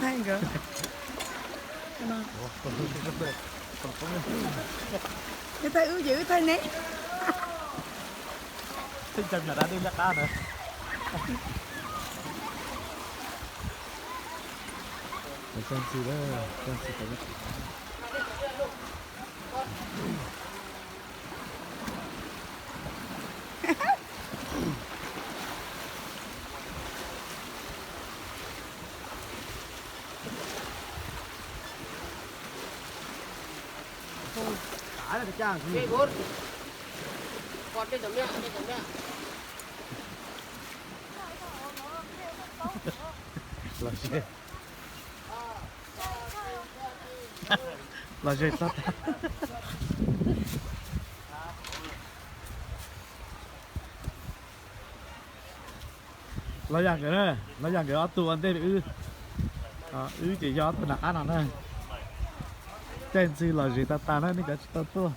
Nkawd, wb thaij wb ces wb thaij neb. Thaij cov nyom dab dej liab qab ntawd. Txog ntxhi, txog ntxhi. Los ze, los ze txog tag. Los yam nkawd, los yam nkawd ob tug ua ntej wb, wb ces yog ob tug nram qab no na. Caij ntxwg los ze tag tag na, nej cov tsis tau tuaj.